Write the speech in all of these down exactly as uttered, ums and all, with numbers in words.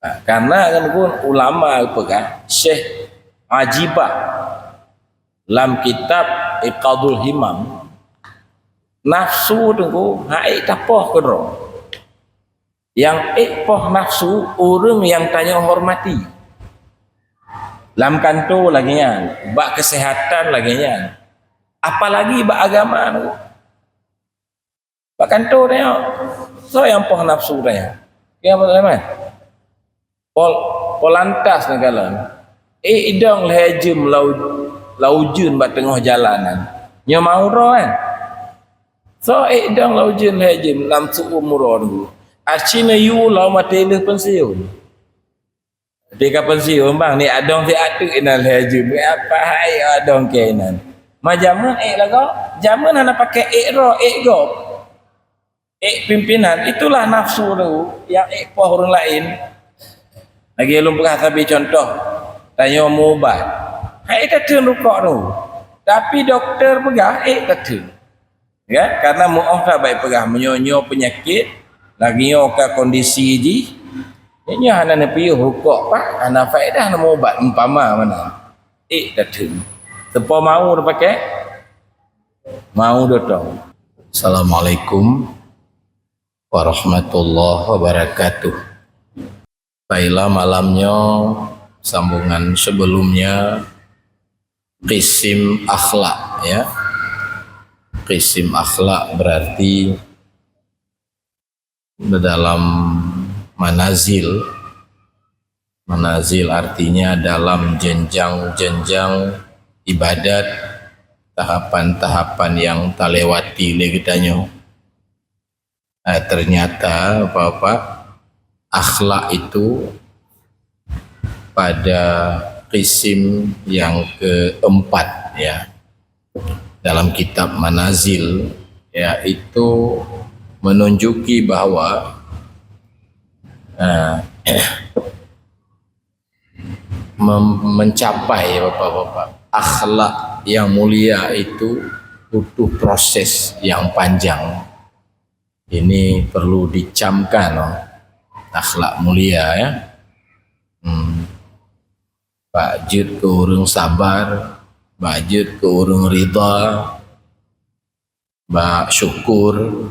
Ha, karena kan pun ulama peugah, Syekh Ajibah lam kitab Iqadul Himam, nafsu tu hai tapoh keudroe. Nyang ék poh nafsu ureuëng nyang tanyoe hormati. Lam kantô lagée nyan, bak keuseuhatan lagée nyan. Apalagi bak agama tu. Bak kantô tanyoe, soe nyang poh nafsu tanyoe? Nyang pertama, pol-, polantas neukalon. Eh, idong lhée jeuem lau-, lau ujeuen bak teungoh jalan nyan. Nyoe mau droe kan? Soe idong lau ujeuen lhée jeuem lam su'um uroe nunggu. Aci neuyue lau maté lheueh pensiun. Di ka pensiun bang, ni adong si ateueh inan lhée jeuem. Apa hai adong ke inan? Ma jameun ék lagoe, jameun hana pakai ék droe, ék gob. Ék pimpinan, itulah nafsu tu yang ék poh ureuëng laén. Lagi lôn peugah sabe contoh, tanyoe meuubat. Hai tatheun rukok tu. Tapi doktor peugah ék tatheun. Ya, karena meuoh that baik peugah meunyoe-nyoe peunyakit, lagi nyoe ka kondisi jih, nyoe hana neupiôh rukok pat, hana faedah neumeuubat umpama mana. Ék tatheun. Seupôt mau tapakai? Mau dotong. Assalamualaikum warahmatullahi wabarakatuh. Baiklah, malam nyoe sambungan sebelumnya, kisim akhlak, ya. Kisim akhlak berarti dalam manazil. Manazil artinya dalam jenjang-jenjang ibadat, tahapan-tahapan yang talewati lé geutanyoe. Eh, ternyata, Bapak, akhlak itu pada kisim yang keempat, ya. Dalam kitab Manazil, ya, itu menunjuki bahwa, eh, mem-, mencapai, Bapak-bapak, akhlak yang mulia itu butuh proses yang panjang. Ini perlu dicamkan, oh, akhlak mulia, ya. Hmm. Bak jeuet keu ureuëng sabar, bak jeuet keu ureuëng ridha, bak syukur,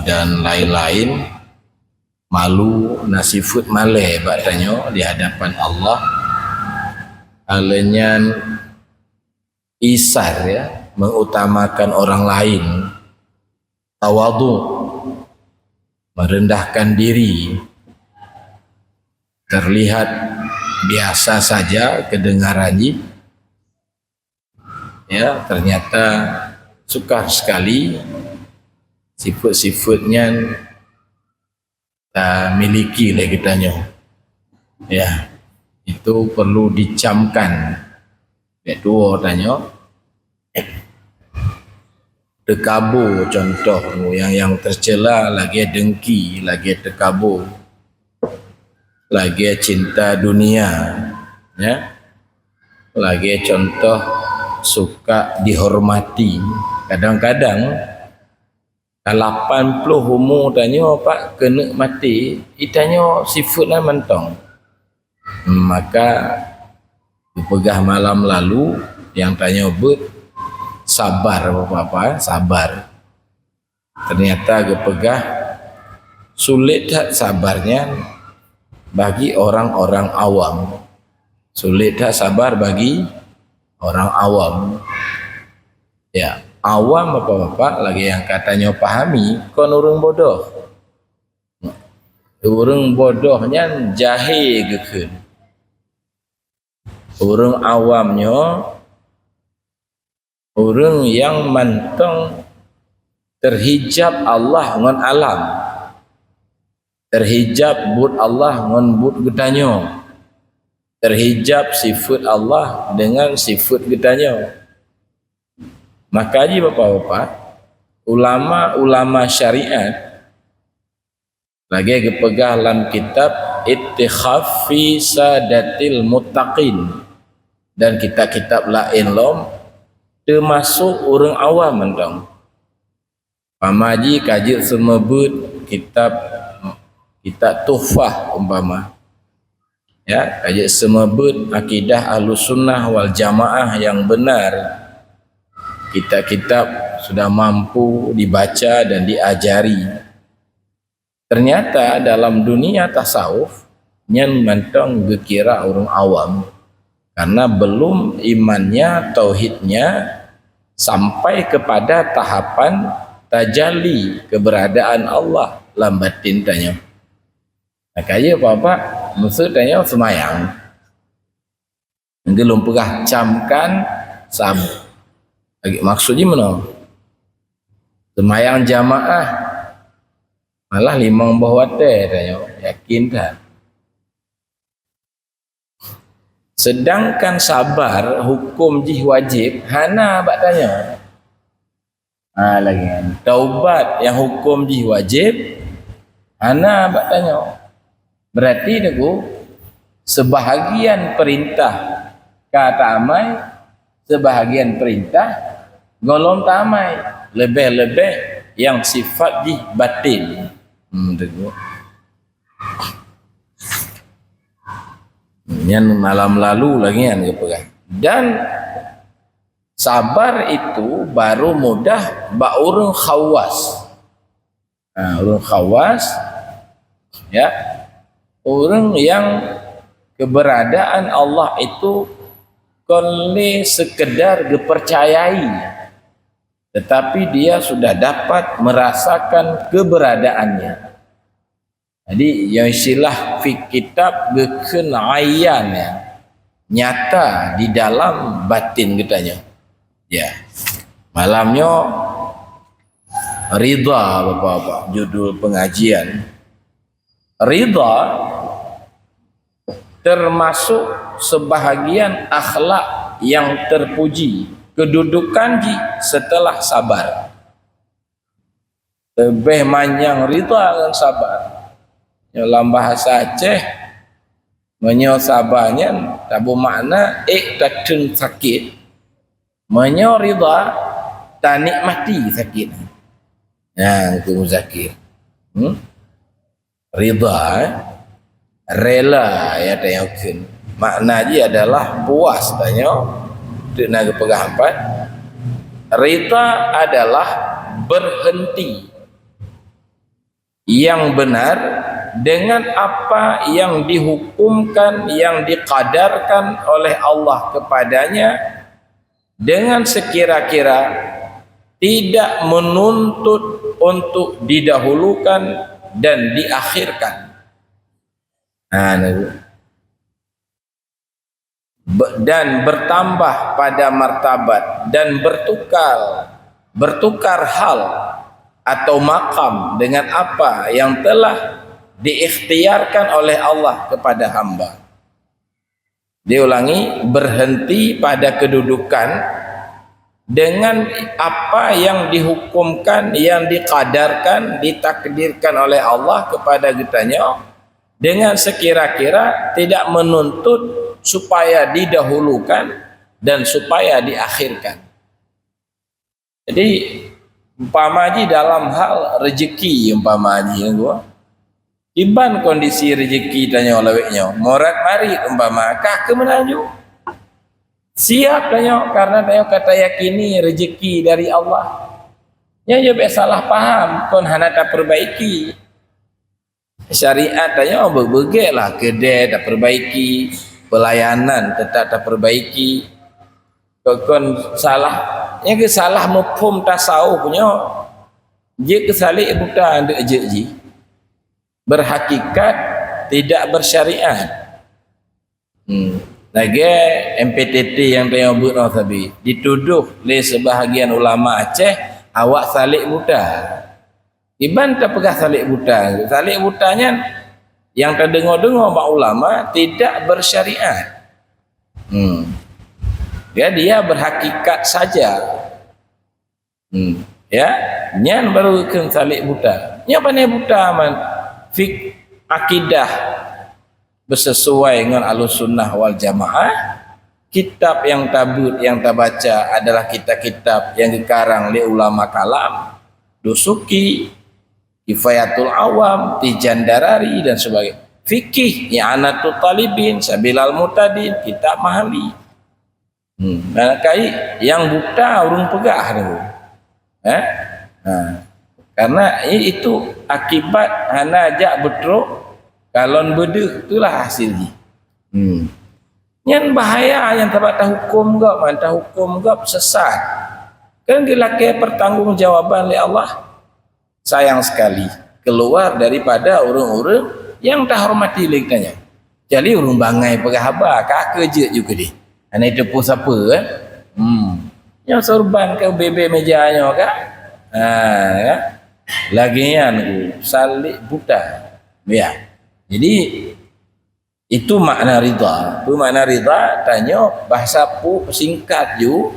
dan lain-lain. Malu na sifeuet malée bak tanyoe di hadapan Allah. Aleuh nyan isar, ya, mengutamakan orang lain, tawadhu, merendahkan diri, terlihat biasa saja kedengaran jih. Ya, ternyata sukar sekali sifeuet-sifeuet nyan tamiliki lé geutanyoe. Ya, itu perlu dicamkan. Bék tuwoe tanyoe. Teukabo contoh nyang, nyang tercela lagée dengki, lagée teukabo, lagée cinta dunia, ya. Lagée contoh suka dihormati. Kadang-kadang ka lapan ploh umu tanyoe pak keuneuk maté, itanyoe sifeuet na mantong. Maka geupeugah malam lalu nyang tanyoe beuet sabar, Bapak-bapak, sabar. Ternyata geupeugah sulet that sabar nyan bagi orang-orang awam. Sulet that sabar bagi orang awam. Ya, awam Bapak-bapak lagée nyang ka tanyoe pahami kon ureuëng bodoh. Ureuëng bodoh nyan jahé geukheun. Ureuëng awam nyoe ureuëng nyang mantong terhijab Allah ngon alam. Terhijab buet Allah ngon buet geutanyoe. Terhijab sifeuet Allah dengan sifeuet geutanyoe. Maka jih Bapak-bapak, ulama-ulama syariat lagée geupeugah lam kitab Ittikhaf fi Sadatil Muttaqin dan kitab-kitab laén lom, teumasok ureuëng awam mantong. Pamaji ka jeuet seumeubeuet kitab kitab Tuhfah umpama. Ya, ka jeuet seumeubeuet akidah Ahlussunnah wal Jamaah nyang beunar. Kitab-kitab sudah mampu dibaca dan diajari. Ternyata dalam dunia tasawuf, nyan mantong geukira ureuëng awam, karena belum imannya, tauhidnya sampai kepada tahapan tajalli keberadaan Allah lam batin tanyoe. Nah, kaya Bapak, maksud tanyoe seumayang. Nyoe lôn peugah camkan sab-, maksud jih meunoe. Seumayang jamaah, malah limong boh watée tanyoe, yakin that. Sedangkan sabar huköm jih wajéb, hana bak tanyoe. Ha, lagée nyan. Taubat nyang huköm jih wajéb, hana bak tanyoe. Berarti teungku, seubahagian peurintah ka taamai, seubahagian peurintah gohlom taamai, leubeh-leubeh nyang sifat jih batin. Hmm, teungku. Nyan malam lalu lagée nyan geupeugah. Dan sabar itu baru mudah bak ureuëng khawas. Ha, ureuëng khawas, ya, ureuëng nyang keberadaan Allah itu kon lé sekedar geupercayai, tetapi dia sudah dapat merasakan keberadaannya. Jadi, nyang istilah fik kitab geukheun ayan, ya, nyata di dalam batin geutanyoe. Ya. Malam nyoe, ridha, Bapak-bapak, judul pengajian. Ridha termasuk sebahagian akhlak yang terpuji, kedudukan jih setelah sabar. Leubeh manyang ridha ngon sabar. Nyoe lam bahasa Aceh, meunyoe sabar nyan tabeumakna ék takheun sakét, meunyoe ridha tanikmati sakét. Nah, itu Muzakir. Hmm? Ridha, eh? Rela, ya, tanyoe kheun. Makna jih adalah puas tanyoe. Teuk na geupeugah empat. Ridha adalah berhenti yang benar dengan apa yang dihukumkan, yang diqadarkan oleh Allah kepadanya, dengan sekira-kira tidak menuntut untuk didahulukan dan diakhirkan. Ha, nah. Be-, dan bertambah pada martabat dan bertukar, bertukar hal atau makam dengan apa yang telah diikhtiarkan oleh Allah kepada hamba. Diulangi, berhenti pada kedudukan dengan apa yang dihukumkan, yang diqadarkan, ditakdirkan oleh Allah kepada geutanyoe, dengan sekira-kira tidak menuntut supaya didahulukan dan supaya diakhirkan. Jadi, umpama jih dalam hal rezeki, umpama jih, ya, gua. Kiban kondisi rezeki tanyoe lawét nyoe, morat marit umpama, kah keu meunan ju. Siap tanyoe, karena tanyoe ka tayakini rezeki dari Allah. Nyoe, nyoe bék salah paham, kon hana taperbaiki. Syariat tanyoe beu-, beugét lah, keudè taperbaiki, pelayanan tetap taperbaiki. Kon, kon salah, nyang keu salah muphom tasawuf nyoe, jeuet keu salek buta deuk jeuet jih. Berhakikat tidak bersyariat. Hmm. Lagée M P T T nyang tanyoe beuet nyoe sabe, ditudoh lé seubahagian ulama Aceh awak salek buta. Iban tapeugah salek buta. Salek buta nyan nyang tadeungoe-deungoe bak ulama tidak bersyariat. Hmm. Ya, dia berhakikat saja. Hmm. Ya, nyan baru kheun salek buta. Nyan pane buta man. Fik akidah beuseusuai ngon Ahlussunnah wal Jamaah, kitab nyang tabeuet, nyang tabaca adalah kitab-kitab nyang geukarang lé ulama kalam, Dusuki, Kifayatul Awam, Tijan Darari dan sebagainya. Fikih, I'anatul Talibin, Sabilal Muhtadin, kitab Mahalli. Hmm. Nah, kai nyang buta ureuëng peugah tu. Eh? Ha. Karena i-, itu akibat hana jak beutrok kalon beudeuh, itulah hasil jih. Hmm. Nyan bahaya, nyang tabat tahukum gob, man tahukum gob sesat. Kan geulakée pertanggungjawaban lé Allah. Sayang sekali, keluar daripada ureuëng-ureuëng nyang tahormati lé geutanyoe. Jadi ureuëng bangai peugah haba, ka keu jeuet ju keudeh. Hana teupeu sapa, eh? Hmm. Nyoe sorban ka bebe meja nyoe ka? Ha, ya. Lagée nyan ku, salek buta. Ya. Jadi, itu makna rida. Apa makna rida? Tanyoe bahasa pu-, singkat ju,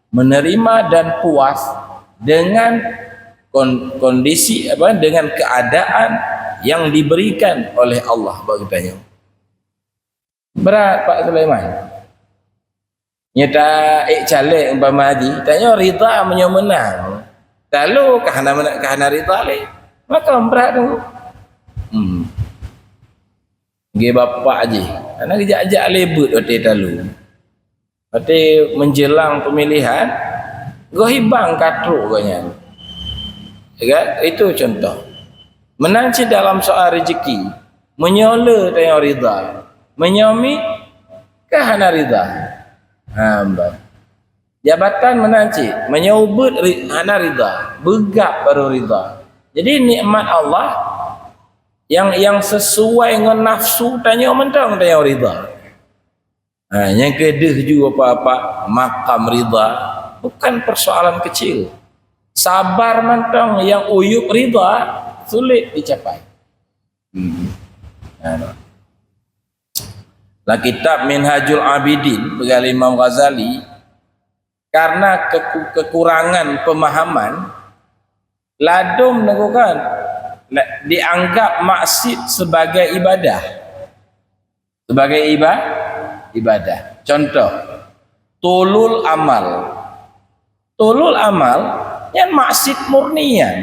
menerima dan puas dengan kon-, kondisi, apa, dengan keadaan yang diberikan oleh Allah bagi tanyoe. Berat, Pak Sulaiman. Nyata ék caleg umpama haji, tanyoe rida meunyoe meunang. Lalu ka hana meunang, ka hana rida lé. Maka berat tu. Hmm. Gé bapak jih. Hana geujak-jak lé beuet watée talu. Watée menjelang pemilihan, goh hibang ka trok gobnyan. Ya kan? Itu contoh. Meunan cit dalam soal rezeki. Meunyoe le tanyoe rida. Meunyoe miet, ka hana rida. Ha, bah. Jabatan meunan cit. Meunyoe ubeuet ri-, hana rida. Beugab baru rida. Jadi nikmat Allah yang, yang sesuai ngon nafsu tanyoe mantong tanyoe rida. Ha, nyang keudeuh ju apa-apa, makam rida, bukan persoalan kecil. Sabar mantong nyang uyueb rida sulet dicapai. Hmm. Ha. Lam kitab Minhajul Abidin, peugah lé Imam Ghazali, karena keku-, kekurangan pemahaman, ladom neugukan, la-, dianggap maksiat sebagai ibadah. Sebagai iba-, ibadah. Contoh, tulul amal. Tulul amal, nyan maksiat murni nyan.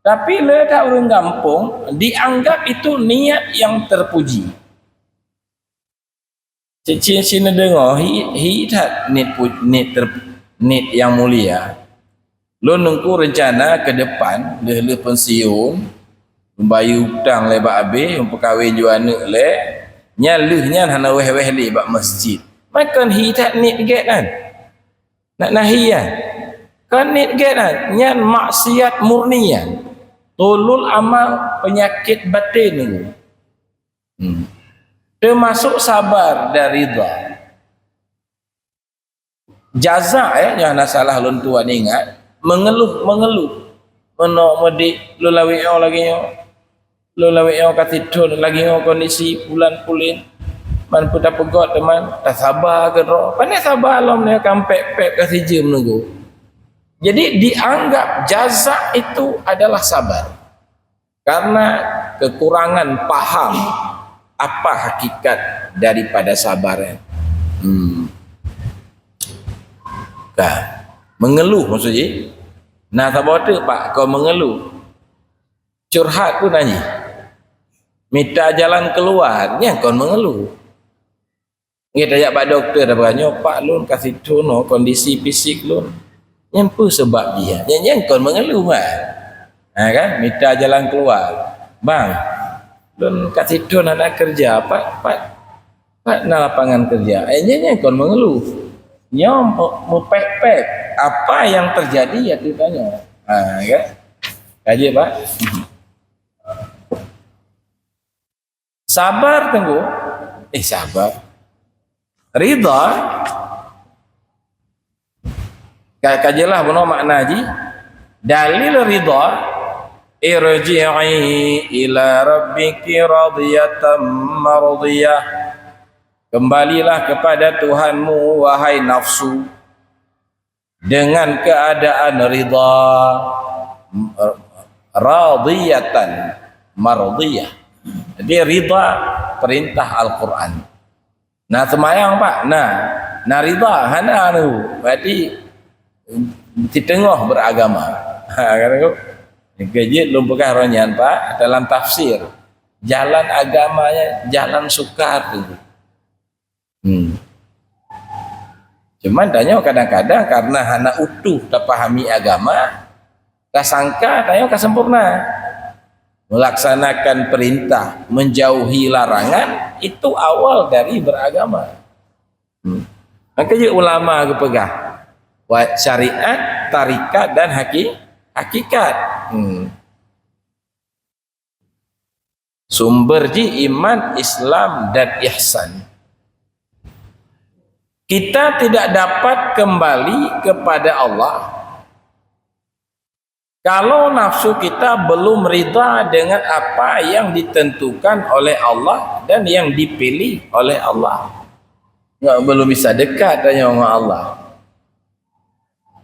Tapi le that ureuëng gampông, dianggap itu niat yang terpuji. Cicing sini deungoe, hi, hi that niet pu-, niet ter-, niet yang mulia. Lôn nungku rencana ke depan, lheueh-lheueh pensiun, membayeue utang lé bak abéh, meupeukawén ju aneuëk lé, nyan lheueh nyan hana wéh-wéh lé bak masjid. Makon hi that niet gét nyan. Nak nahi nyan. Kon niet gét nyan, nyan maksiat murni nyan. Tulul amal, penyakit batin tu. Hmm. Termasuk sabar dan rida. Jaza, eh, nyang hana salah lôn tuan ingat, mengeluh, mengeluh. Meunoe meudik, lôn lawét nyoe lagée nyoe. Lôn lawét nyoe ka sithon lagée nyoe kondisi bulan pulen. Man peue tapeugot teuma, tasaba keudroe. Pane saba lom nyoe ka pép-pép ka sijeuem nunggu. Jadi dianggap jaza itu adalah sabar. Karena kekurangan paham apa hakikat daripada sabar. Hmm. Kan. Mengeluh maksud jih. Nah, saboh teuk, Pak, kon mengeluh. Curhat pun hana jih. Minta jalan keluar, nyan kon mengeluh. Ngieng tajak bak dokto, dah beurani, "Pak, lôn ka sithon nyoe kondisi fisik lôn." Nyan peue seubab jih? Nyan, nyan kon mengeluh, kan? Ha, kan? Minta jalan keluar. "Bang, lôn ka sithon hana kerja, pat, pat, pat na lapangan kerja." Eh, nyan, nyan kon mengeluh. Nyoe meu-, meupék-pék apa yang terjadi, ya, ditanya. Ha, kan? Ka jeuet, Pak? Sabar, Teungku. Eh, sabar. Rida. Ka, ka jeulaih bunoe makna jih. Dalil rida, "Irji'i ila rabbiki radiyatan mardiyah." Kembalilah kepada Tuhanmu, wahai nafsu, dengan keadaan rida, radiyatan mardiyah. Jadi rida perintah Al-Quran. Nah, seumayang, Pak. Nah, nah rida, hana anu. Berarti siteungoh beragama. Ha, kan tu? Keujeuet lôn peugah roh nyan, Pak, dalam tafsir. Jalan agama nyan jalan sukar tu. Hmm. Cuman tanyoe kadang-kadang karena hana utuh tapahami agama, tasangka tanyoe ka sempurna. Melaksanakan perintah, menjauhi larangan, itu awal dari beragama. Hmm. Maka jeuet ulama geupeugah, wa-, syariat, tarekat dan haki-, hakikat. Hmm. Sumber jih iman, Islam, dan ihsan. Kita tidak dapat kembali kepada Allah kalau nafsu kita belum rida dengan apa yang ditentukan oleh Allah dan yang dipilih oleh Allah. Nggak, belum bisa dekat tanyoe ngon Allah.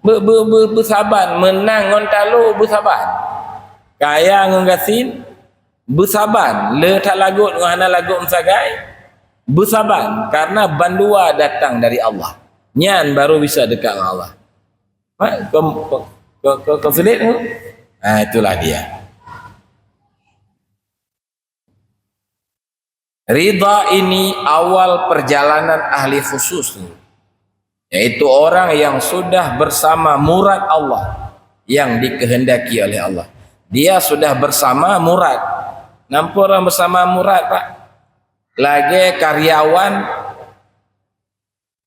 Be-, be-, be-, beusaban, meunang ngon talo beusaban. Kaya ngon gasien beusaban, le that lagot ngon hana lagot meusagai beusaban, karena bandua datang dari Allah. Nyan baru bisa dekat ngon Allah. Ha, kon, kon, kon, kon, kon sulet tu? Ha, itulah dia. Ridha ini awal perjalanan ahli khusus, yaitu orang yang sudah bersama murad Allah yang dikehendaki oleh Allah. Dia sudah bersama murad. Nampak orang bersama murad, Pak? Lagèe karyawan,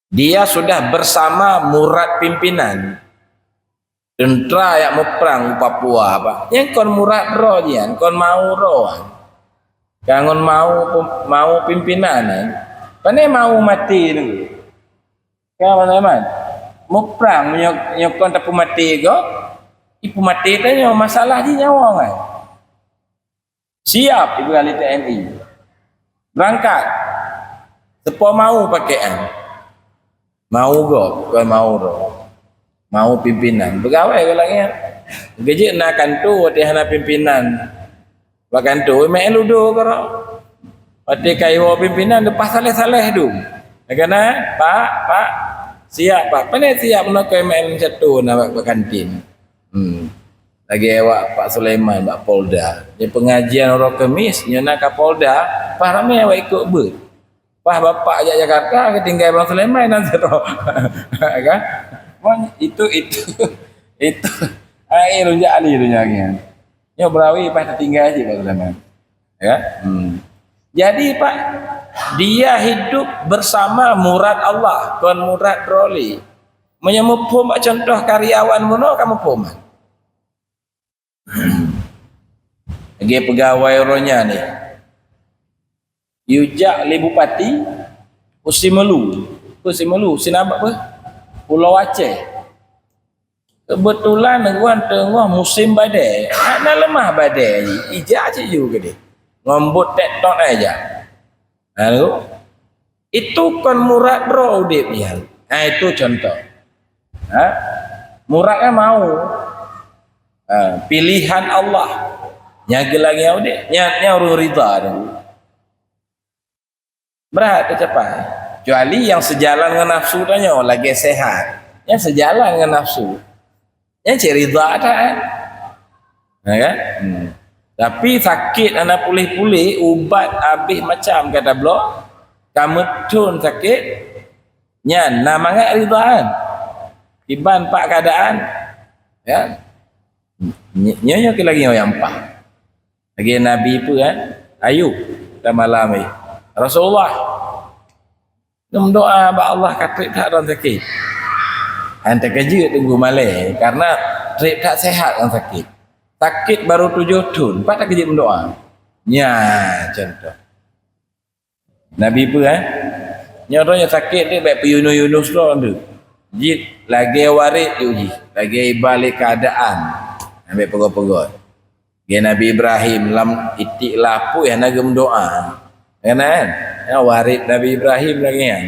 dia sudah bersama murad pimpinan. Teuntra jak muprang u Papua, Pak. Nyan kon murad droe nyan, kon mau droe. Ka ngon mau pem-, mau pimpinan nyan. Pane mau maté tu. Ka mana man? Muprang meunyoe, nyoe kon tapeumaté gob, ipeumaté tanyoe, masalah jih nyawa ngai. Siap, ibu ahli T N I. Berangkat. Seupôt mau pakaian. Mau gob, kon mau droe. Mau pimpinan. Pegawai ke lagèe nyan. Geujeuet na kanto watèe hana pimpinan. Bak kanto, meu'en ludo keudroe. Watèe ka iwoe pimpinan, leupah saleh-saleh dum. Keunan, Pak, Pak. Siap, Pak. Pane siap meunoe keu meu'en satu na bak, bak kantin. Hmm. Lagèe awak Pak Sulaiman bak Polda. Di pengajian uroe Kemis, nyoe na Kapolda, paih ramè awak ikot beuet. Paih bapak jak Jakarta, geutinggai Bang Sulaiman nan sidroe. Kan? Mon, itu, itu, itu. Ai, lôn jak ahli lôn jak nyan. Nyoe beurawe paih tatinggai cit Bang Sulaiman. Ya? Hmm. Jadi, Pak, dia hidup bersama murad Allah, kon murad droe lé. Meunyoe muphom bak contoh karyawan bunoe ka muphom. Lagèe peugawai uroe nyan nyoe. Yue jak lé bupati, u Simeulue. Peue Simeulue? Sinan bak peue? Pulo Aceh. Keubeutulan awaknyan teungoh musém badai. Hana leumah badai, ijak cit yue keudéh. Ngon bot trèktôt aja. Ha, tu. Itu kon murad droe udép nyan. Ha, itu contoh. Ha? Murad nyan mau. Ha, pilihan Allah. Nyang geulangi udép, nyang, nyang ureueng ridha tu. Brat teucapai. Kecuali nyang seujalan ngon nafsu tanyoe, lagèe seuhat. Nyang seujalan ngon nafsu. Nyan cit ridha that. Ya kan? Hmm. Tapi sakét hana puléh-puléh, ubat abéh macam ka tabloe, ka meuthon sakét, nyan na mangat ridha kan? Kiban pak keuadaan, ya. Ny-, nyoe, nyoe lagèe nyoe nyang paih. Lagèe Nabi peue kan? Ayub, lam malam nyoe. Rasulullah, neumeudoa bak Allah ka trép that droen sakét. Han teukeujeuet teunggu malèe, karena trép that seuhat droen sakét. Sakét barô tujoh thon, pat teukeujeuet meudoa. Nyan contoh. Nabi peue, eh? Nyoe droe nyang sakét tu bèk peuyunus-yunus droe tu. Jih lagèe waréh tu jih, lagèe iba lé keuadaan. Ambek peugöt-peugöt. Lagèe Nabi Ibrahim lam itik lapui hana geumeudoa. Kan, kan? Ya, waréh Nabi Ibrahim lagèe nyan.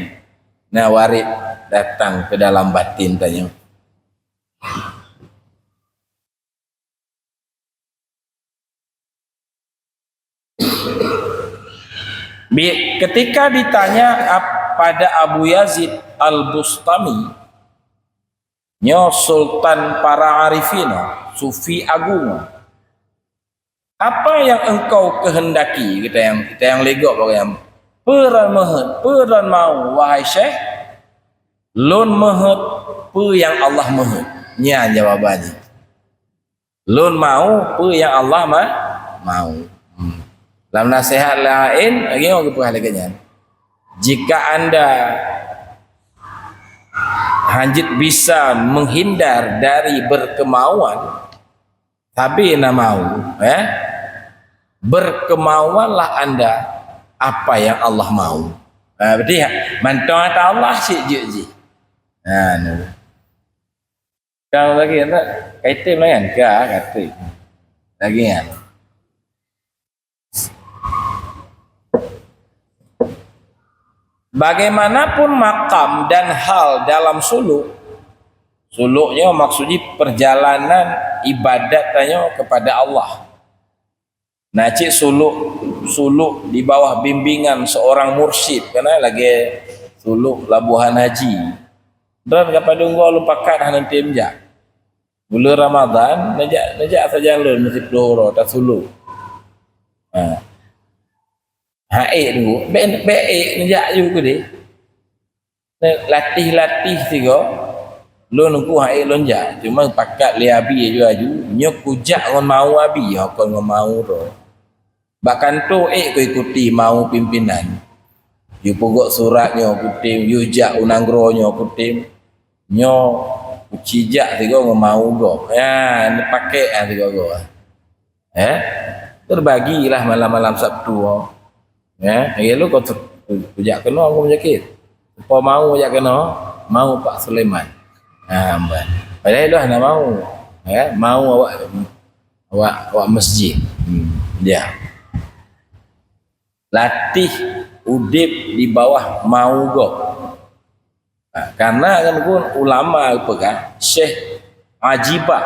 Nah, waréh datang ke dalam batin tanyoe. Bi-, ketika ditanya ap-, pada Abu Yazid Al-Bustami, nyoe sultan para arifin, sufi agung, "Apa yang engkau kehendaki?" Kita yang, kita yang legok bagi yang, "Peue lôn meuheuet, peue lôn mau, wahai Syekh?" "Lôn meuheuet peue nyang Allah meuheuet." Nyan jawaban jih. "Lôn mau peue nyang Allah ma-, mau." Hmm. Lam naseuhat laén, lagèe nyoe geupeugah lagèe nyan. Jika anda hanjeuet bisa menghindar dari berkemauan, tapi na mau, eh? Berkemauanlah anda apa yang Allah mau. Ha, berarti mantong ata Allah cit jeuet jih. Ha, ni. Ka lagèe nyan tak? Ka item lah kan? Ka, ka item. Lagèe nyan. Bagaimanapun makam dan hal dalam suluk, suluk nyoe maksud jih perjalanan ibadat tanyoe kepada Allah. Na cit suluk, suluk di bawah bimbingan seorang mursyid, kan lagèe suluk Labuhan Haji. Droen ka padum goe lôn pakat hana tem jak. Buleuen Ramadhan, neujak, neujak sajan lôn meusiplôh uroe tasuluk. Ha. Ha ék teungku, bèk, bèk ék neujak ju keudeh. Latih-latih sigoe, lôn teungku ha ék lôn jak. Cuma pakat lé abi aju-aju, nyoe kujak ngon mau abi, ho kon ngon mau droe. Bak kantô ék kuikuti mau pimpinan. Yue peugot surat nyoe kutem, yue jak u nanggroe nyoe kutem. Nyoe kucijak sigoe ngon mau gob. Ya, neupakèk ah sigoe gob. Eh? Terbagilah malam-malam Sabtu. Ya, lagèe lôn kon kujak keunoe aku meusakét. Seupôt mau jak keunoe, mau Pak Sulaiman. Ha, ban. Padahai lôn hana mau. Ya, mau awak, awak, awak masjid. Hmm, ya. Latih udép di bawah mau gob. Ha, karena kan pun ulama peugah, Syekh Ajibah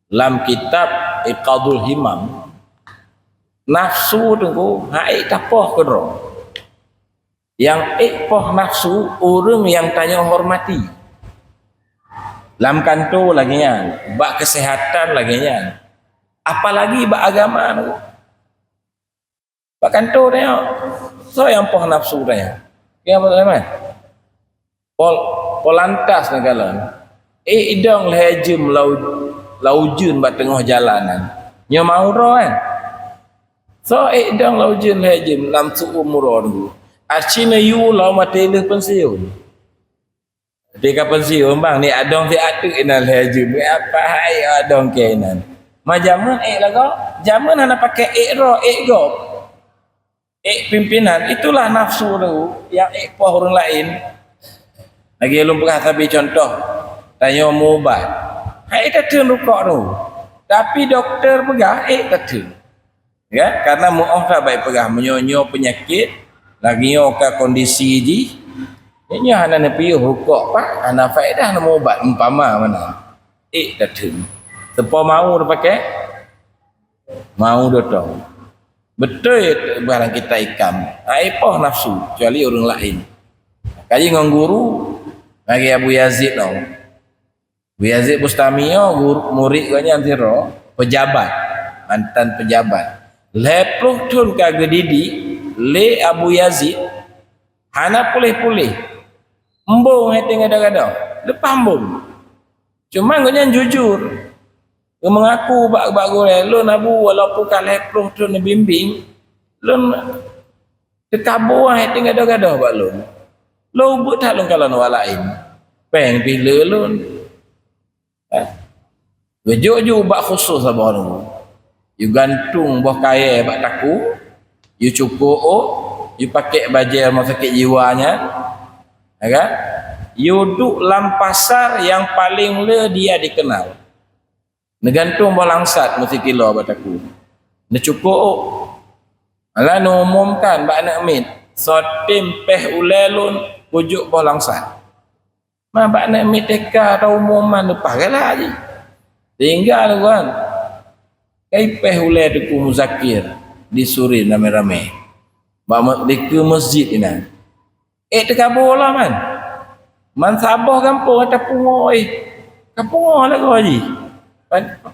lam kitab Iqadul Himam, nafsu teungku ha ék tapoh keudroe. Nyang ék poh nafsu ureueng nyang tanyoe hormati. Lam kantô lagèe nyan, bak keuseuhatan lagèe nyan. Apalagi bak agama teungku. Bak kantô tanyoe, soe nyang poh nafsu tanyoe? Nyang poh nafsu? Pol-, polantas neukalon. Ék idong lhèe jeuem lau-, lau jeuen bak teungoh jalan nyan. Nyoe mau droe kan? Soe ék idong lau jeuen lhèe jeuem lam su'um uroe teungku? Aci neuyue lau maté lheueh pensiun. Tapi ka pensiun bang, ni adong si ateuh inan lhèe jeuem. Apa hai adong keu inan? Ma jameun ék lagoe? Jameun hana pakai ék droe, ék gob. Ék pimpinan, itulah nafsu tu nyang ék poh ureueng laén. Lagèe lôn peugah sabe contoh, tanyoe meuubat. Hai tatheun rukok tu. Tapi dokto peugah ék tatheun. Ya, karena meuoh that bak peugah meunyoe nyoe peunyakét, lagèe nyoe ka kondisi jih, nyoe hana neupiôh rukok pat, hana faedah neumeuubat umpama meunan. Ék tatheun. Seupôt mau tapakai, mau dotong. Beutôi barang kita ikam. Hai poh nafsu, kecuali ureueng laén. Kaji ngon guru, lagèe Abu Yazid nyoe. Abu Yazid Bustami nyoe gur-, murit gobnyan sidroe, pejabat, mantan pejabat. Lhèe ploh thon ka geudidik lé Abu Yazid, hana puléh-puléh. Embong hai teuh gado-gado, leupah embong. Cuma gobnyan jujur. Geumeungaku bak, bak gurèe, "Lôn Abu, walaupun ka lhèe ploh thon neubimbéng, lôn teukaboe hai teuh gado-gado bak lôn. Lôn ubeuet that lôn kalon awak laén. Péng pih le lôn." Ha? Geujok ju bak khusus saboh nunggu. Yue gantung boh kayèe bak takue, yue cukôk ôk, yue pakèk bajèe rumoh sakét jiwa nyan, ya kan? Yue duek lam pasar nyang paleng le dia dikenal. Neugantung boh langsat meusikilo bak takue. Neucukôk ôk. Alah neuumumkan bak aneuk miet, soe tem péh ulèe lôn kujok boh langsat. Ma bak aneuk miet T K atau umum man leupah galak jih. Tinggai lôn kan. Kai péh ulèe Teungku Muzakir di Surin ramé-ramé. Bak me-, dikeue masjid inan. Ék teukaboe lah man. Man saboh gampông ka tapungo, eh. Ka pungo lagoe jih.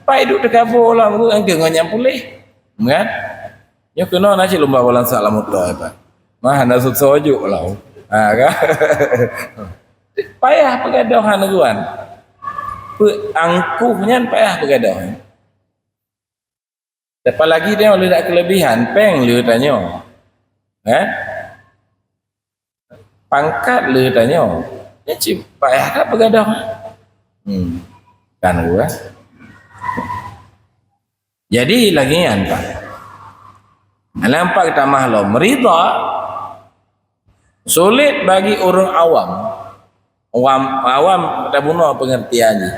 Pai duek teukaboe lam ruang keu ngon nyang puléh. Kan? Nyoe keunoe na cit lumba balansa lam moto, Pak. Mah na sot sojok lah. Ha, kan? Payah peugadôh hana ruan. Peu angkuh nyan payah peugadôh. Apalagi dia oleh dak kelebihan, peng le tanyoe. Eh? Pangkat le tanyoe. Nyan cit payah that peugadôh. Hmm. Kan gua. Jadi lagi nyan, Pak. Nampak tamah lom. Ridha sulit bagi ureuëng awam. Awam, awam tabunoe pengertian jih.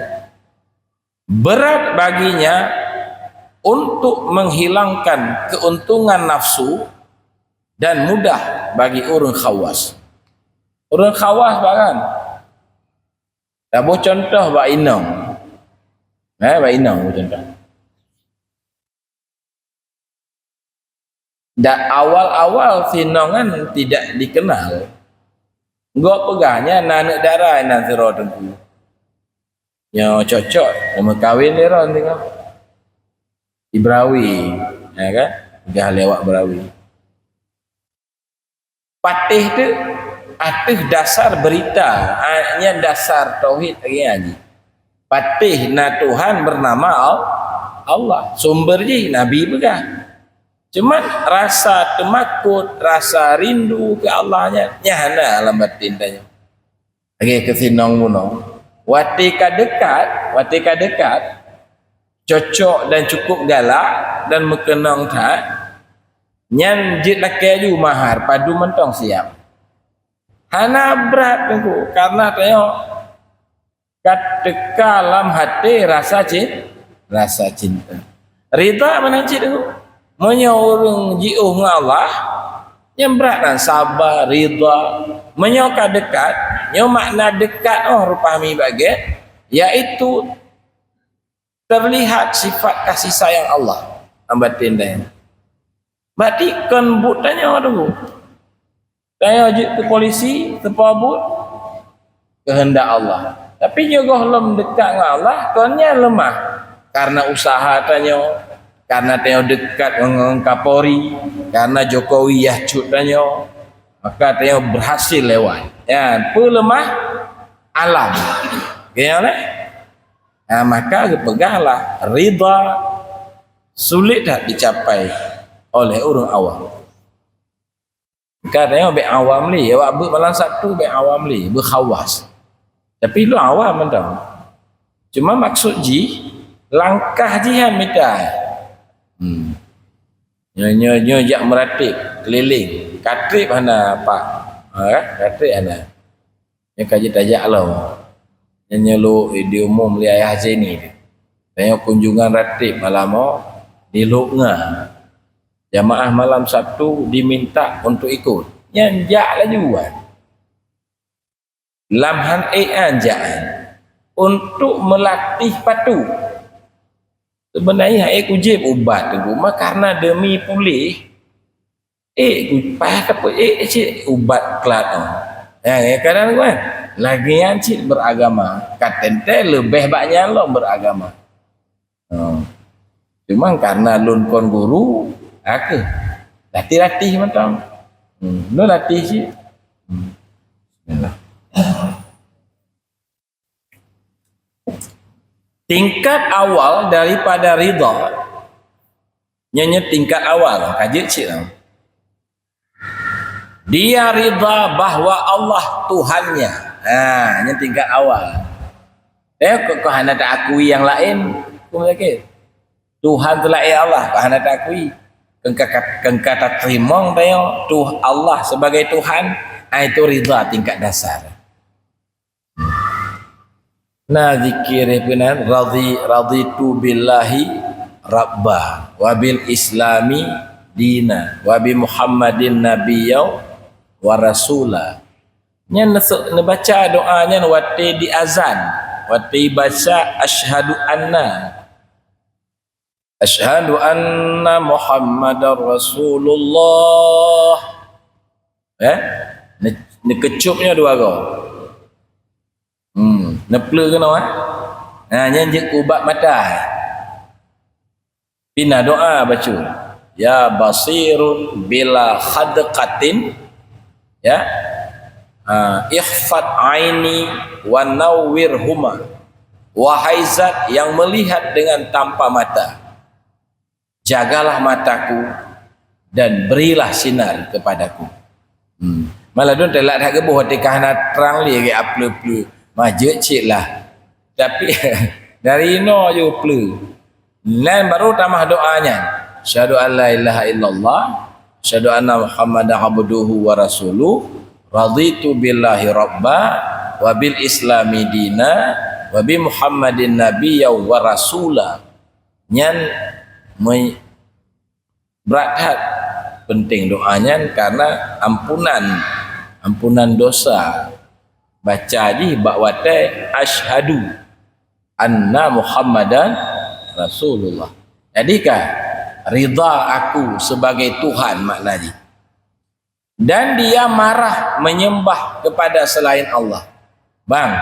Berat baginya untuk menghilangkan keuntungan nafsu dan mudah bagi ureuëng khawas. Ureuëng khawas, Pak, kan? Taboh contoh bak inong. Eh, bak inong boh contoh. Dan awal-awal si inong nyan tidak dikenal. Gop peugah nyan na aneuk dara inan sidroe teungku. Nyoe cocok, meukawen lé droe singoh. Di Berawi, ya kan? Peugah lé awak Berawi. Patéh tu ateueh dasar berita, a, nyan dasar tauhid lagée nyan. Patéh na Tuhan bernama Al-, Allah. Sumber jih Nabi peugah. Cuma rasa teumakot, rasa rindu keu Allah nyan, nyan hana lam batin tanyoe. Lagée keu si inong bunoe. Watée ka dekat, watée ka dekat, cocok dan cukup galak dan meukeunong that, nyan jeuet lakée ju mahar, padum mantong siab. Hana brat teungku, karena tanyoe ka teuka lam até rasa cin-, rasa cinta. Ridha meunan cit teungku. Meunyoe ureuëng jiôh ngon Allah, nyan brat nan saba, ridha. Meunyoe ka dekat, nyoe makna dekat, oh, rupa mi bagai, yaitu terlihat sifat kasih sayang Allah lam batin tanyoe. Berarti kon buet tanyoe tu. Tanyoe jeuet keu polisi, teupeu buet keuheundak Allah. Tapi nyoe gohlom dekat ngon Allah, kon nyan leumah. Karena usaha tanyoe, karena tanyoe dekat ngon Kapolri, karena Jokowi yah cut tanyoe, maka tanyoe berhasil lewat. Nyan peuleumah alam. Oke, ya, nah? Nah, maka geupeugahlah ridha sulit that dicapai oleh ureuëng awam. Ka tanyoe bék awam lé, awak beuet malam Sabtu bék awam lé, beuet khawas. Tapi lôn awam mantong. Cuma maksud jih, langkah jih nyan mita. Hmm. Nyoe, nyoe, nyoe jak meuratéb keliling. Ka trép hana, Pak. Ha, ka trép hana. Nyoe ka jeuet tajak lom. Nyan nyoe lôn diumum lé Ayah Zaini. Tanyoe kunjungan ratéb malam nyoe di Lhok Nga. Jamaah malam Sabtu diminta untuk ikut. Nyan jak laju wan. Lam han ék an jak an. Untuk meulatéh patu. Seubeunajih han ék kujieb ubat teungku, ma karena demi puléh, ék ku-, payah tapeuék cit ubat klat nyoe. Ya, ya, kadang kan, lagée nyan cit beragama. Ka teuntée leubeh bak nyan lom beragama. Ha. Cuma karena lôn kon guru, ha keuh. Latih-latih mantong. Hmm, lôn latih cit. Hmm. Bismillah. Tingkat awal daripada ridha, nyoe, nyoe tingkat awal, ka jeuet cit lah. Dia ridha bahwa Allah Tuhannya. Ha, nyoe tingkat awal. Eh, kok, kok hana taakui nyang laén, kok sakét. Tuhan seulaén Allah, kok hana taakui. Kengka, kengka tateurimong tanyoe, tuh Allah sebagai Tuhan, ah, itu ridha tingkat dasar. Na zikir peunan, radhi-, raditu billahi rabba, wa bil islami dina, wa bi Muhammadin nabiyya wa rasula. Nyan neuseu-, neubaca doa nyan watée di azan, watée baca asyhadu anna Asyhadu anna Muhammadar Rasulullah. Eh? Ne-, neukeucop nyoe dua goe. Hmm, neupleue keunoe, eh? Nah, nyan jeuet keu ubat mata. Pih na doa baca, "Ya basirun bila khadqatin," ya, ah, "ikhfad aini wa nawwirhuma." Wahai Zat yang melihat dengan tanpa mata, jagalah mataku dan berilah sinar kepadaku. Hmm. Malah dun telat that geuboh, até ka hana trang lé gét apleu-pleu. Mah jeuet cit lah. Tapi dari inoe jeuet pleu. Nan baru tamah doa nyan. Asyhadu an la ilaha illallah, asyhadu anna Muhammadan abduhu wa rasuluh, raditu billahi rabba, wa bil islami dina, wa bi Muhammadin nabiyya wa rasula. Nyan me-, brat that penting doa nyan karena ampunan, ampunan dosa. Baca jih bak watée asyhadu anna Muhammadan Rasulullah. Jadi kan, ridha aku sebagai Tuhan makna jih. Dan dia marah menyembah kepada selain Allah. Bang,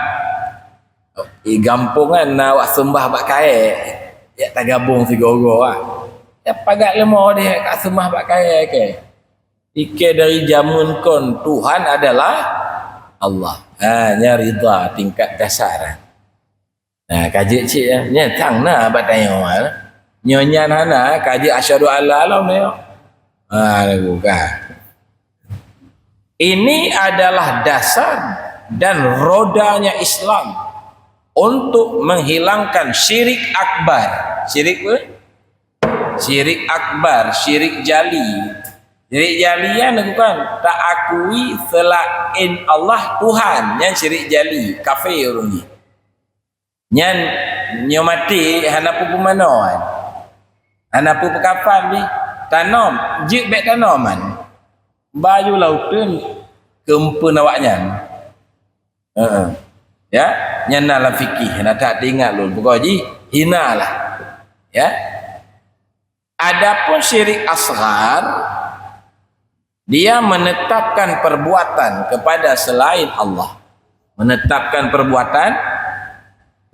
di gampông kan na awak seumbah bak kayée, jak tagabong sigoe-goe ah. Jak pagat leumô deh ka seumbah bak kayée ke. Ikée dari jameun kon Tuhan adalah Allah. Ha, nyan ridha tingkat dasar. Nah, ka jeuet cit, eh. Nyan sang na bak tanyoe, eh. Nyoe nyan hana, ka jeuet asyhadu alla lom nyoe. Ha, lagu ka. Ini adalah dasar dan rodanya Islam untuk menghilangkan syirik akbar. Syirik apa? Syirik akbar, syirik jali. Syirik jali nyan bukan tak akui selain Allah Tuhan, nyan syirik jali, kafé ureuëng nyan. Nyan nyoe maté hana peue peumanoe. Hana peue peukafan pih. Tanom, jeuet bék tanoman. Bayu lauteun keumpeuen awaknyan. Heeh. Ya, nyan na lam fikih, na that teuingat lôn. Buka jih, hina lah. Ya. Adapun syirik asghar, dia menetapkan perbuatan kepada selain Allah. Menetapkan perbuatan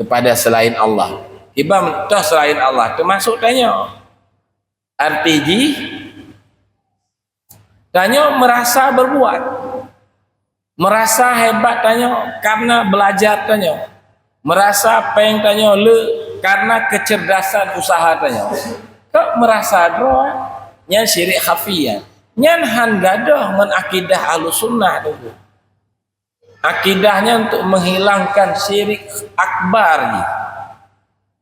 kepada selain Allah. Iban toh selain Allah, termasuk tanyoe. Arti jih, tanyoe merasa berbuat. Merasa hebat tanyoe karena belajar tanyoe. Merasa péng tanyoe le karena kecerdasan usaha tanyoe. Kok merasa droe, nyan syirik khafi nyan. Nyan han gadoh ngon akidah Ahlussunnah tu. Akidah nyan untuk menghilangkan syirik akbar ni.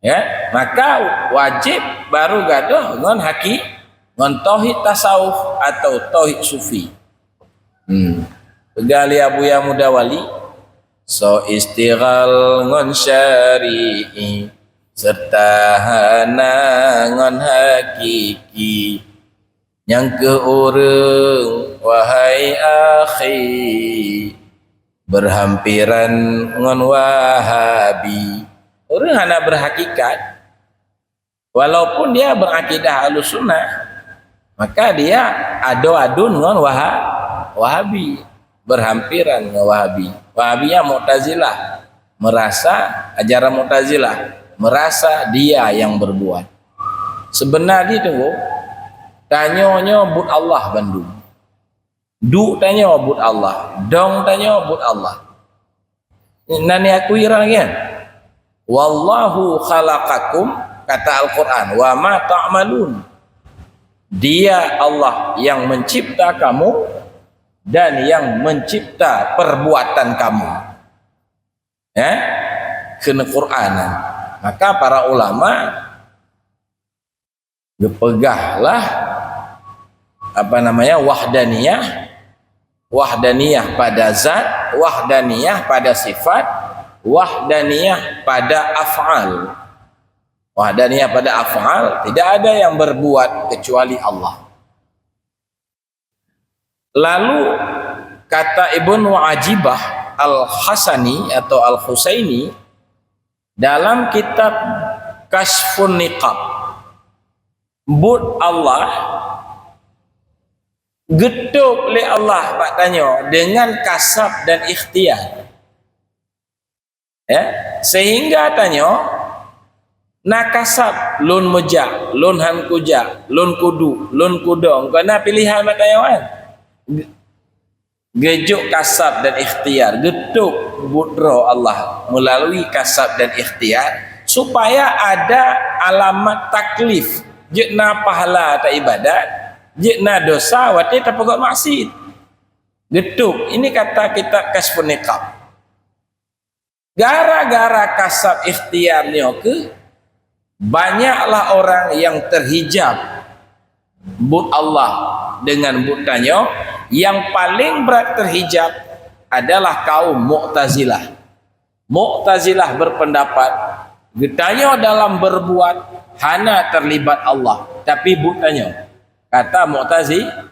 Ya, maka wajib baru gadoh ngon haki-, ngon tauhid tasawuf atau tauhid sufi. Hmm. Peugah lé Abuya Mudawali, "Soe istighal ngon syari'i, serta hana ngon hakiki. Nyang keuh ureuëng, wahai akhi, berhampiran ngon Wahabi." Ureuëng hana berhakikat, walaupun dia berakidah Ahlussunnah, maka dia adu-adun ngon Waha-, Wahabi, berhampiran ngon Wahabi. Wahabi nyan Mu'tazilah, merasa, ajaran Mu'tazilah, merasa dia yang berbuat. Sebenarnya tunggu, tanyoe nyoe buet Allah bandum. Duek tanyoe buet Allah, dong tanyoe buet Allah. Nan neukira lagée nyan. "Wallahu khalaqakum," kata Al-Quran, "wa ma ta'malun." Dia Allah yang mencipta kamu dan yang mencipta perbuatan kamu. Eh? Kheun Quran. Maka para ulama geupeugahlah, apa namanya, wahdaniyah, wahdaniyah pada zat, wahdaniyah pada sifat, wahdaniyah pada af'al. Wahdaniyah pada af'al, tidak ada yang berbuat kecuali Allah. Lalu kata Ibnu Ajibah Al-Hasani atau Al-Husaini dalam kitab Kasyfun Niqab, buet Allah geutôb lé Allah bak tanyoe dengan kasab dan ikhtiar. Ya, sehingga tanyoe Na kasab, lôn meujak, lôn han kujak, lôn kuduek, lôn kudong, kon na pilihan bak tanyoe kan? Geujok kasab dan ikhtiar, geutôp buet droe Allah meulalu kasab dan ikhtiar, supaya ada alamat taklif, jeuet na pahala taibadat, jeuet na dosa watée tapeugét maksiat. Geutôp, ini kata kitab Kasyfun Niqab. Gara-gara kasab ikhtiar nyoe keuh, banyaklah orang yang terhijab buet Allah dengan buet tanyoe. Yang paling brat terhijab adalah kaum Mu'tazilah. Mu'tazilah berpendapat, geutanyoe dalam berbuat hana terlibat Allah, tapi buet tanyoe. Kata Mu'tazi-,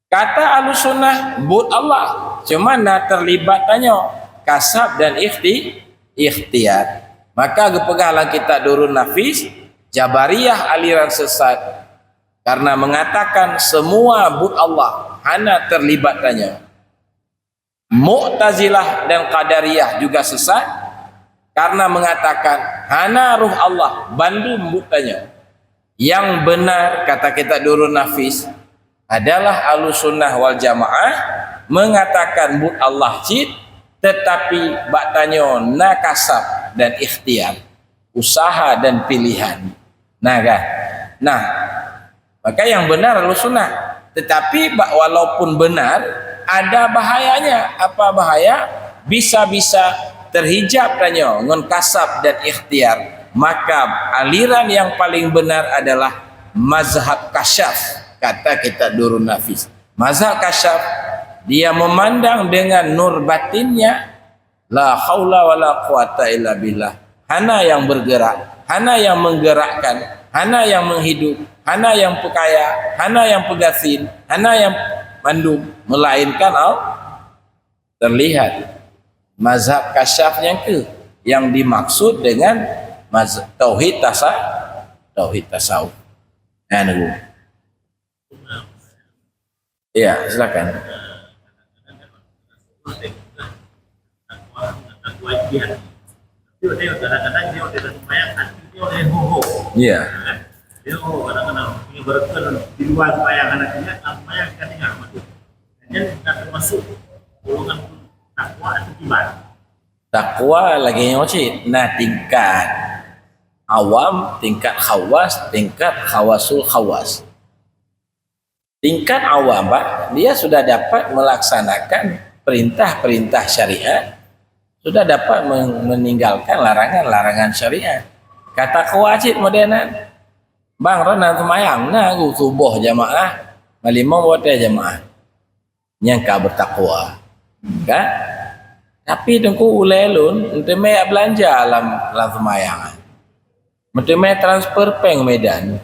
Kata Ahlussunnah, buet Allah, cuma na terlibat tanyoe, kasab dan ikhti-, ikhtiar. Maka geupeugah lam kitab Durun Nafis, Jabariyah aliran sesat karena mengatakan semua buet Allah, hana terlibat tanyoe. Mu'tazilah dan Qadariyah juga sesat karena mengatakan hana roh Allah, bandum buet tanyoe. Yang benar, kata kitab Durun Nafis, adalah Ahlussunnah wal Jamaah mengatakan buet Allah cit, tetapi bak tanyoe na kasab dan ikhtiar, usaha dan pilihan. Nah kan? Nah, maka yang benar Ahlussunnah. Tetapi bak, walaupun benar, ada bahayanya. Apa bahaya? Bisa-bisa terhijab tanyoe ngon kasab dan ikhtiar. Maka aliran yang paling benar adalah mazhab kasyaf, kata kitab Durun Nafis. Mazhab kasyaf, dia memandang dengan nur batinnya, la haula wala quwata illa billah. Hana yang bergerak, hana yang menggerakkan, hana yang menghidup, hana yang peukaya, hana yang peugasien, hana yang mandum, melainkan Allah. Terlihat mazhab kasyaf nyang keuh yang dimaksud dengan mazhab tauhid tasa-, tauhid tasawuf. Nah, nunggu. Ya, silakan. Ya. Takwa lagée nyoe cit, na tingkat awam, tingkat khawas, tingkat khawasul khawas. Tingkat awam, Pak, dia sudah dapat melaksanakan perintah-perintah syariat, sudah dapat men-, meninggalkan larangan-larangan syariat. Ka takwa cit model nyan. Bang, droeneuh seumayang na geuh suboh jamaah, malimong watée jamaah. Nyang ka beutakwa. Kan? Tapi teungku ulée lôn, meuteumé jak beulanja lam, lam seumayang. Meuteumé transfer péng Medan.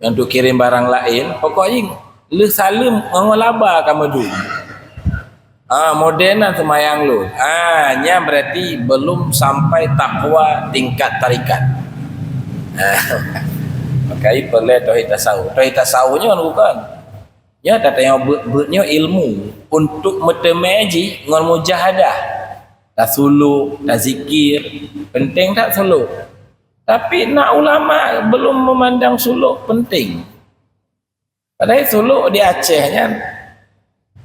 Untuk kirim barang laén, pokok jih lheueh saleuem ngon laba ka meudum. Ah, model nyan seumayang lôn. Ah, nyan berarti belum sampai takwa tingkat tarikat. Ah, maka peureulée tauhid tasawuf. Tauhid tasawuf nyoe bukan. Nyoe tatanyong beuet-beuet nyoe ilmu untuk meuteumé jih ngon mujahadah. Tasuluk, tazikir, penting that suluk. Tapi na ulama belum memandang suluk penting. Padahai suluk di Aceh nyan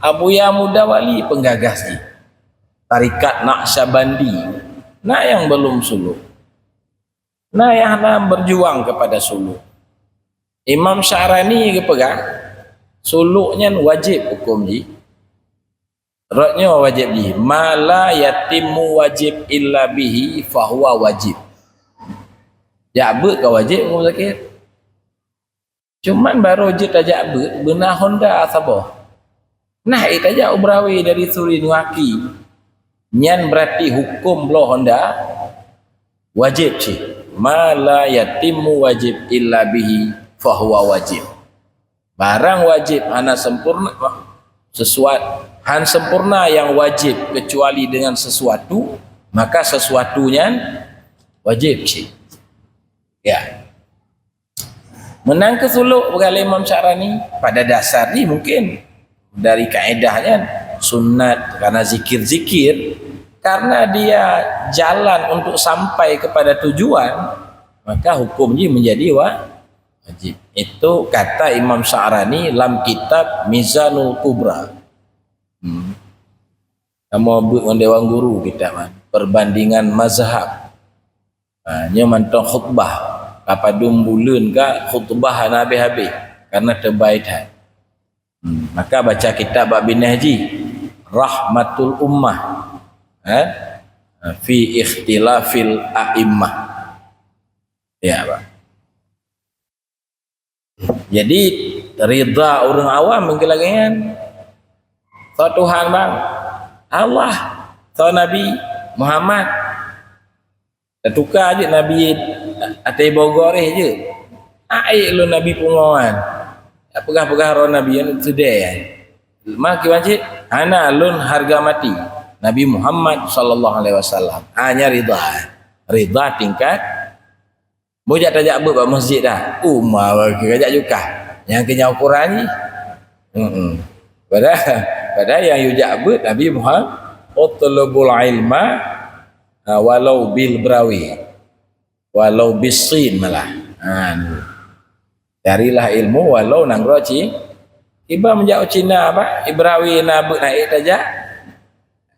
Abuya Muda Wali penggagas jih. Tarikat Naqsyabandi. Na nyang belum suluk. Na nyang hana berjuang kepada suluk. Imam Sya'rani geupeugah, suluk nyan wajéb huköm jih. Rot nyoe wajéb jih, "Ma la yatimmu wajib illa bihi fahuwa wajib." Jak beuet ka wajéb, Abu Zakir. Cuman barô jeuet tajak beuet, beuna honda saboh. Nah, eh, tajak u Brawai dari Suri Nuaki. Nyan berarti huköm bloe honda wajéb cit. "Ma la yatimmu wajib illa bihi fahuwa wajib." Barang wajéb hana sempurna, sesuat-, han sempurna nyang wajéb kecuali dengan sesuatu, maka sesuatu nyan wajéb cit. Ya. Meunan keuh suluk, peugah lé Imam Sya'rani, pada dasar jih mungkin dari kaedah nyan sunat karena zikir-zikir, karena dia jalan untuk sampai kepada tujuan, Maka hukum jih menjadi wa-, wajib. Itu kata Imam Sya'rani lam kitab Mizanul Kubra. Hmm. Kamoe beuet ngon dewan guru kitab nyan, perbandingan mazhab. Ha, nyoe mantong khutbah. Ka padum buleuen ka khutbah hana habéh-habéh, karena teubai that. Hmm, maka baca kitab bak binéh jih, Rahmatul Ummah, eh, fi Ikhtilafil A'immah. Ya, bah. Jadi, ridha ureuëng awam mungkin lagée nyan. Soe Tuhan, bang? Allah, soe Nabi? Muhammad. Tatuka jeuet Nabi ateueh bogoréh jeuet. Aék lôn Nabi pungoan. Peugah-peugah roh Nabi nyan seudeh. Maki wajéb, hana lôn harga mati. Nabi Muhammad sallallahu alaihi wasallam. Hanya ridha. Ridha tingkat. Boh jak tajak beuet bak masjid dah. Uma bagi kajak jukah. Nyang keu nyan ukuran jih. Mm-mm. Padahal, padahal nyang yue jak beuet Nabi Muhammad, "Utlubul ilma, ha, walau bil brawi, walau bis sin malah." Ha, ni. Carilah ilmu walau nanggroe Ci-, iba meujak u Cina, bah, i brawi na beuet na ék tajak.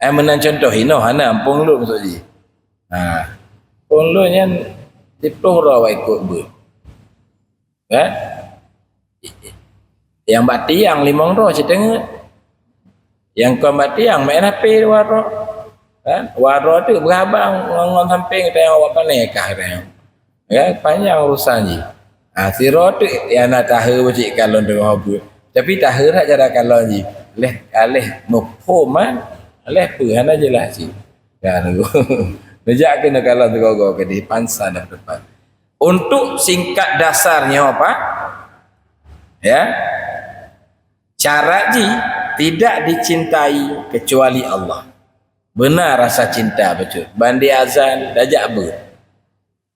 Eh, meunan contoh inoe hana, ampôn lôn maksud jih. Ha. Ampôn lôn nyan siplôh droe wak ikot beuet. Kan? Nyang bak tiang limong droe siteungeut. Nyang kon bak tiang main H P dua droe. Kan? Dua droe tu beurabang ngon, ngon sampéng tayong awak pané kah tayong. Ya, panjang urusan jih. Ha, sidroe teuk nyang na tahe beucit kalon teungoh beuet. Tapi tahe that cara kalon jih. Leh, leh muphom, ha? Leh peue hana jeulaih cit. Ya, nunggu. Neujak keunoe kalon sigoe-goe keudeh, pansa dah tepat. Untuk singkat dasar nyoe, Pak. Ya. Syarat jih tidak dicintai kecuali Allah. Beuna rasa cinta bacut. Ban di azan, tajak beuet.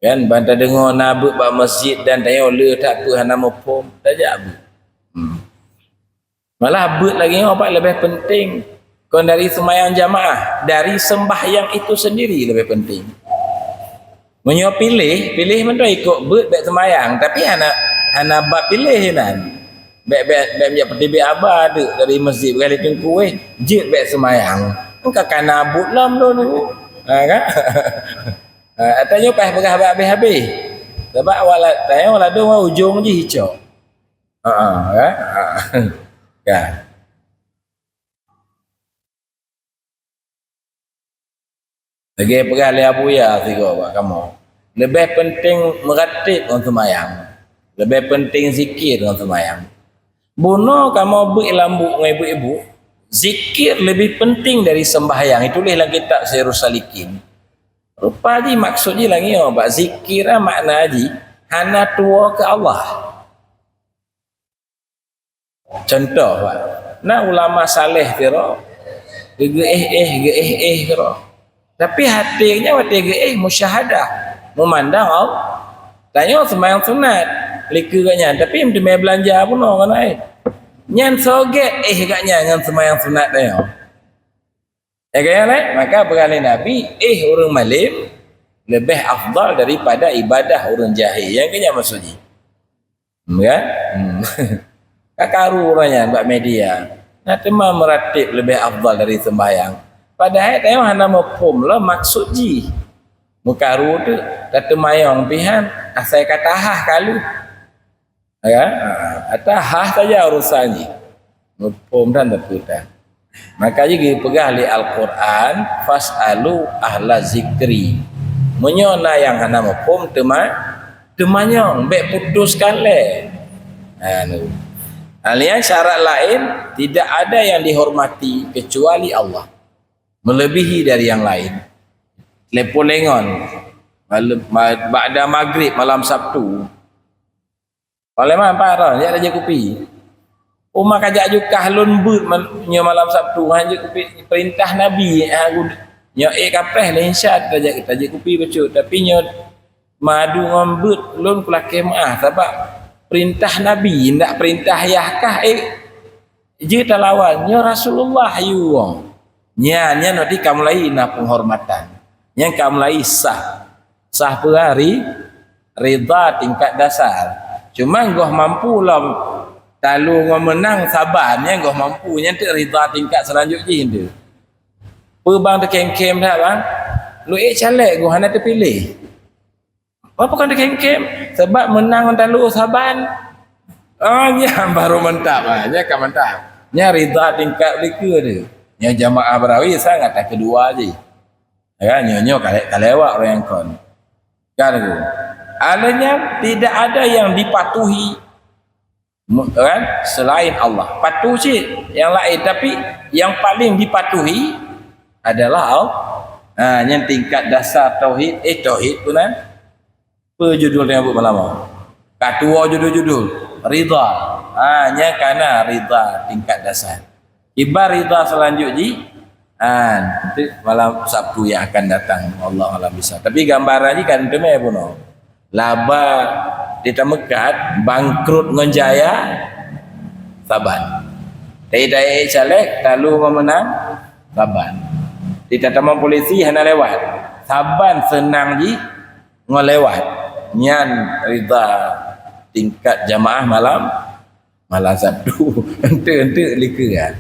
Kan, ban tadeungoe na beuet bak masjid dan tanyoe le that peue hana muphom, tajak beuet. Hmm. Malah beuet lagée nyoe pat leubeh penting kon dari seumayang jamaah, dari sembahyang itu sendiri leubeh penting. Meunyoe piléh, piléh mantong ikot beuet bék seumayang, tapi hana, hana bab piléh inan. Bék, bék, bék meujak peutibik haba deuk dari masjid, beugalih teungku wéh, jeuet bék seumayang. Engka kana buet lom lôn. Ha, kan? Ha, ata nyoe paih peugah bak habéh-habéh. Sabab awak la-, tanyoe ladôm ujong jih icok. Ha, ha, kan? Ha. Kan? Lagée peugah lé Abuya sigoe bak kamoe. Leubeh penting meuratéb ngon seumayang. Leubeh penting zikir ngon seumayang. Bunoe kamoe beuet lam buet ngon ibu-ibu, zikir leubeh penting dari sembahyang. Itulah lam kitab Sairus Salikin. Rupa jih maksud jih lagée nyoe, bak zikir makna jih hana tuwoe keu Allah. Contoh, Pak, na ulama saleh keudroe, geuéh-éh, geuéh-éh keudroe. Tapi até nyan watée geuéh musyahadah, meumandang Allah. Tanyoe seumayang sunat, likeu gobnyan, tapi meuteumé beulanja bunoe ngon ai. Nyan soe gét éh gobnyan ngon seumayang sunat tanyoe. Ya, kan, ya, kan? Maka peugah lé Nabi, éh ureuëng malém leubeh afdal daripada ibadah ureuëng jahé. Nyang keu nyan maksud jih. Kan? Hmm. Ka karu ureuëng nyan bak media. Na teuma meuratéb leubeh afdal dari seumbahyang. Padahai tanyoe hana muphom lom maksud jih. Meukaru tu, tateumayong pihan, asai ka tahah ka lheueh. Ya, ha, ata hah saja urusan jih. Muphom dan teupeue tan. Maka jih geupeugah lé Al-Quran, "Fas'alu ahla zikri." Meunyoe na nyang hana muphom, teuma-, teumanyong, bék putuskan lé. Ha, nu. Ha, lian syarat laén, tidak ada yang dihormati kecuali Allah. Melebihi dari yang lain. Lé puléngon, malem, ma-, ba'da maghrib malam Sabtu. Paleman parah, jak tajak kupi. Uma kajak jukah lôn beuet mal-, nyoe malam Sabtu, han jeuet kupi, peurintah Nabi, ha, gu-, nyoe ék kapreh lé insya tajak, tajak kupi bacut. Tapi nyoe madu ngon beuet lôn kulakée meuah, sabab peurintah Nabi, ndak peurintah yah kah, ék jeuet talawan. Nyoe Rasulullah yue wong. Nyan, nyan berarti ka mulai na penghormatan. Nyan ka mulai sah. Sah peue hari? Ridha tingkat dasar. Cuma goh mampu lom talu ngon meunang saban, nyan goh mampu, nyan teuk ridha tingkat seulanjut jih tu. Peue bang teukem-kem that bang? Lu ék caleg goh hana teupiléh. Apa kon teukem-kem? Sebab meunang ngon talu saban. Ah, nyan baru mantap. Ah, nyan ka mantap. Nyan ridha tingkat likeu tu. Nyan jamaah barawi sangat tak kedua jih. Ya, nyoe-nyoe ka, ka lewat orang yang kon. Kan tu. Alanya tidak ada yang dipatuhi, kan, selain Allah. Patuh cit yang lain, tapi yang paling dipatuhi adalah Allah. Ha, nyan tingkat dasar tauhid, eh, tauhid pun, kan? Apa judul yang buat malam? Ka tuwo judul-judul. Ridha. Ha, nyan kana ridha tingkat dasar. Iban ridha selanjut jih, ha, nanti malam Sabtu yang akan datang. Allah alam bisa. Tapi gambaran jih kan teumé bunoe. Laba di tameukat bangkrut ngon jaya saban. Tapi dai caleg talu ngon meunang saban. Di tatamong polisi hana lewat. Saban seunang jih ngon lewat. Nyan ridha tingkat jamaah malam, malam Sabtu. Enteuk-enteuk likeu kan.